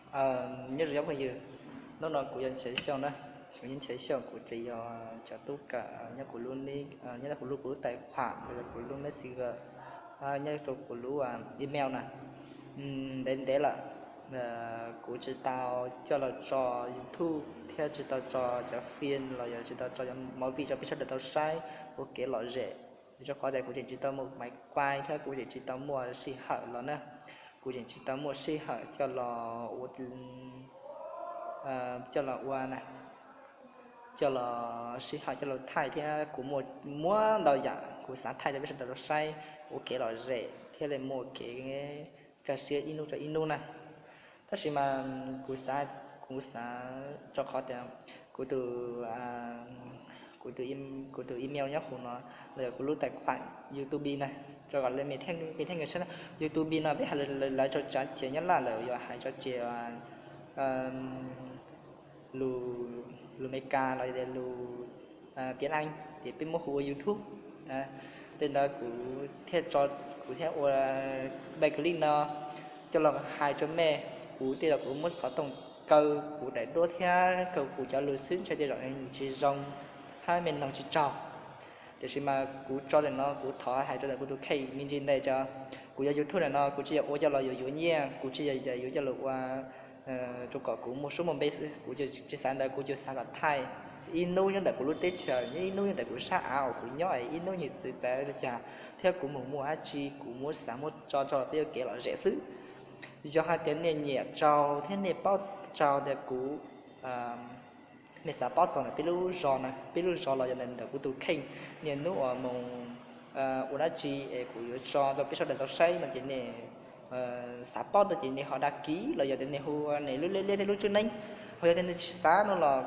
Nyob zoo ib phooj ywg, hnub no kuv yog Nchaiv Xyooj na. Kuv yog Nchaiv Xyooj, kuv tseem yog cov tub kawm nyob kuv lub, nyob kuv lub, kuv lub tais khuam los yog kuv lub Messenger, nyob rau kuv lub email na. Ntev ntev lawm, kuv tsis tau coj los tso YouTube thiab tsis tau tso cov film los yog tsis tau tso movie rau peb sawv daws tau saib ua kev lom zem. Rau qhov tias kuv tseem tsis tau muaj maiv kuaj thiab kuv tseem tsis tau muaj sij hawm los na. Kuv tseem tsis tau muaj sij hawm coj los ua, coj los ua na, coj los sij hawm coj los thaij thiab kuv muaj, muaj ntau yam kuv xav thaij rau peb sawv daws tau saib ua kev lom zem thiab li muaj kev kaj siab ib hnub rau ib hnub na. Tab sis mas kuv xav, kuv xav rau qhov tias kuv tus, kuv tus, kuv tus email nyob hauv no los yog kuv lub tais khuam YouTube na, rau kom li mej thiaj, mej thiaj nkag saib na. YouTube no peb hais lawv tso tsav ces nyob Laj lawv yuav hais tso ces lus, lus Meskas los yog lus tiếng Anh ces peb muab hu ua YouTube. Li ntawd kuv thiaj tso, kuv thiaj ua bai clip no coj los hais rau mej. Kuv tej zaum kuv muab xov tooj kaw kuv daim duab thiab kaw kuv cov lus xwb ntshai tej zaum nws tsis zoo hab mej noog tsis tsaug. Tiam sis mas kuv tso li no kuv thov hais rau ntawm kuv tus kheej me ntsis ntag, kuv yog YouTube ntawm no kuv tsis yog ua coj los yuav yuav nyiaj, kuv tsis yog yuav coj los ua rau kom kuv muaj suab muaj npe xwb, kuv tsis xav ntawd, kuv tsuas xav kom thaij ib hnub nyob ntawm kuv lub teb chaws, ib hnub nyob ntawm kuv sab av uas kuv nyob, ib hnub nws txawv txawv li cas thiab kuv mus muaj dab tsi kuv muab xav muab tso rau peb ua kev lom zem xwb. Yog hais tias nej nyiam tsaug thiab nej paub tsaug tias kuv, nej xav paub txog ntawm peb lub zos na, peb lub zos los yog ntawm kuv tus kheej, niaj hnub uas mus ua dab tsi es kuv yuav tso rau peb sawv daws tau saib no ces nej xav paub no ces nej ho đăng ký los yog tias nej hu nej lub liab liab thiab lub tswb neeb, ho yog tias nej tsis xav no los